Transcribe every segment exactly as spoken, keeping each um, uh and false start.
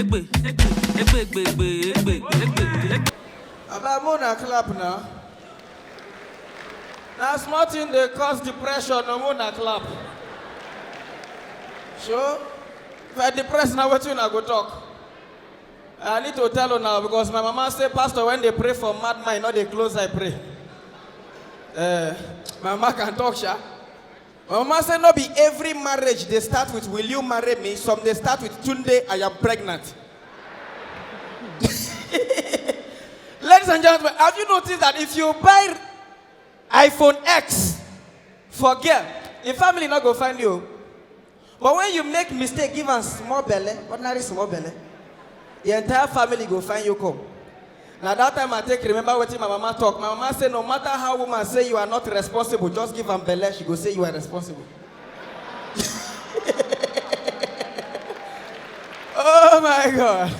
Egbe, egbe, egbe, egbe, egbe, egbe, egbe. Abeg, make una clap now. Na small thing dey cause depression, no, make una clap. Sure? If I depress now, wetin una go talk? I need to tell una because my mama say pastor, when they pray for madman, you know they close I pray. Uh, my mama can talk, sha. My mama say no be every marriage they start with "Will you marry me?" Some they start with "Tunde, I am pregnant." Ladies and gentlemen, have you noticed that if you buy iPhone X for girl, the family not go find you? But when you make mistake, give am small belle, ordinary small belle, the entire family go find you come. Now that time I take remember wetin my mama talk. My mama say no matter how woman say you are not responsible, just give am belle, she go say you are responsible. Oh my God.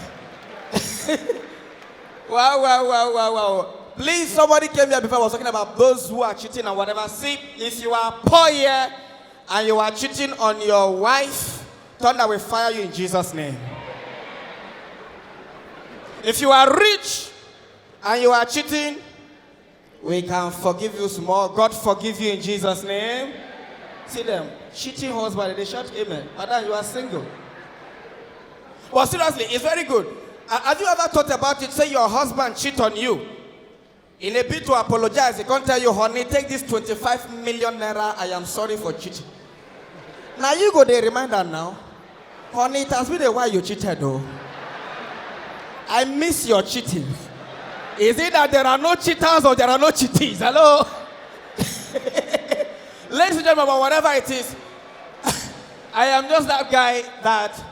Wow, wow, wow, wow, wow. Please, somebody came here before, I was talking about those who are cheating and whatever. See, if you are poor here and you are cheating on your wife, thunder will fire you in Jesus' name. If you are rich and you are cheating, we can forgive you small. God forgive you in Jesus' name. See them, cheating husband, they shout amen. Madam, you are single. But seriously, it's very good. Uh, have you ever thought about it? Say your husband cheat on you. In a bid to apologize, he can't tell you, "Honey, take this twenty-five million naira. I am sorry for cheating." Now you go there, remind her now. "Honey, it has been a while you cheated, though. I miss your cheating." Is it that there are no cheaters or there are no cheatees? Hello? Ladies and gentlemen, but whatever it is, I am just that guy that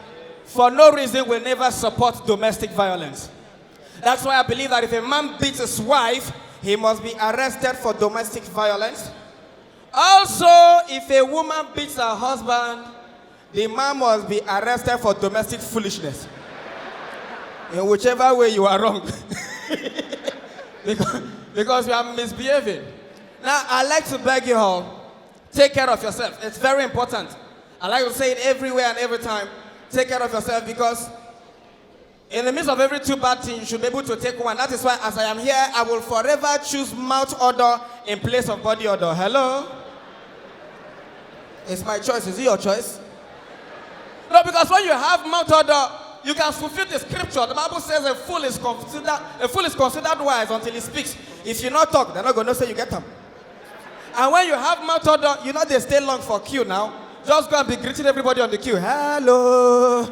for no reason will never support domestic violence. That's why I believe that if a man beats his wife, he must be arrested for domestic violence. Also, if a woman beats her husband, the man must be arrested for domestic foolishness. In whichever way you are wrong. because, because you are misbehaving. Now, I like to beg you all, take care of yourself. It's very important. I like to say it everywhere and every time. Take care of yourself because in the midst of every two bad things, you should be able to take one. That is why, as I am here, I will forever choose mouth odor in place of body odor. Hello? It's my choice. Is it your choice? No, because when you have mouth odor, you can fulfill the scripture. The Bible says a fool is considered a fool is considered wise until he speaks. If you not talk, they're not gonna say you get them. And when you have mouth odor, you know they stay long for queue now. Just go and be greeting everybody on the queue. "Hello,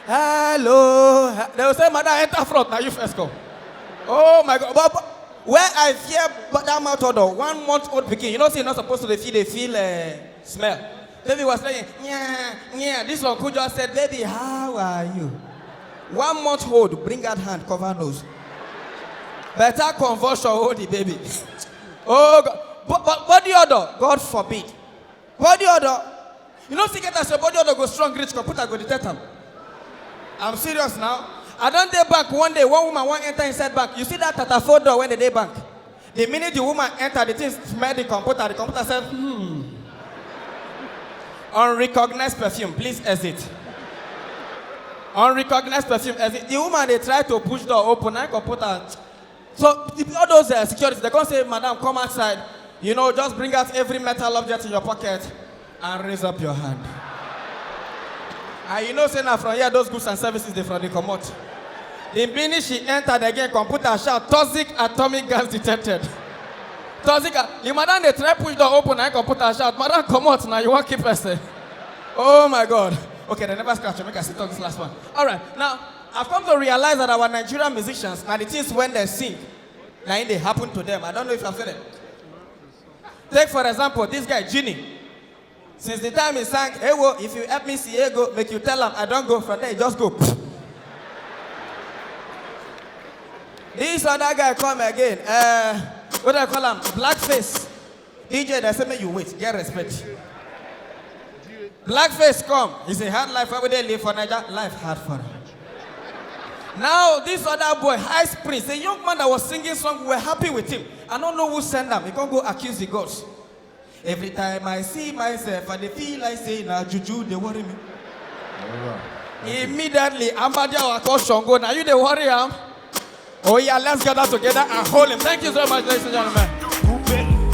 hello." He-, they will say, "Madam, enter front. Now you first come." Oh my God. But, but where I fear but that mouth odor, one month old pikin, you know, say you're not supposed to dey feel, dey feel uh, smell. Baby was saying, "Yeah, yeah." This one could just said, "Baby, how are you?" One month old, bring out hand, cover nose. Better convulsion, hold the baby. Oh, God. But, but body odor, God forbid. Body odor. You know, see, get as your body odor go strong, reach computer go detect am. I'm serious now. I don't dey bank one day, one woman wan enter inside bank. You see that tatafo door when they dey bank? The minute the woman enter, the thing smell the computer. The computer said, "Hmm. Unrecognized perfume, please exit." Unrecognized perfume, exit. The woman, they try to push door open, and computer. So, the, all those uh, securities, they come say, "Madam, come outside. You know, just bring out every metal object in your pocket and raise up your hand." And you know, say now from here, those goods and services, they from the comot. The minute she entered again, computer shout, "Toxic atomic gas detected." Toxic, a- the madam, they try push door open, and computer shout, "Madam, come out now, you want keep person." Oh my God. Okay, they never scratch. Make I still talk this last one. All right, now, I've come to realize that our Nigerian musicians, now the things when they sing, now they happen to them. I don't know if I've said it. Take, for example, this guy, Genie. Since the time he sang, "Hey, wo, if you help me see ego, make you tell him I don't go," from there, he just go. This other guy come again. Uh, what do I call him? Blackface. D J, they say, "Make you wait, get respect." Blackface come. He say, "Hard life, where we dey live for Naija? Life hard for him." Now, this other boy, High Prince, a young man that was singing song, we were happy with him. I don't know who sent them. He can't go accuse the gods. "Every time I see myself, I dey feel like say na juju dey worry me." Immediately, Amadi our call Shango. Now you dey worry am. Oh yeah, let's gather together and hold him. Thank you so much, ladies and gentlemen.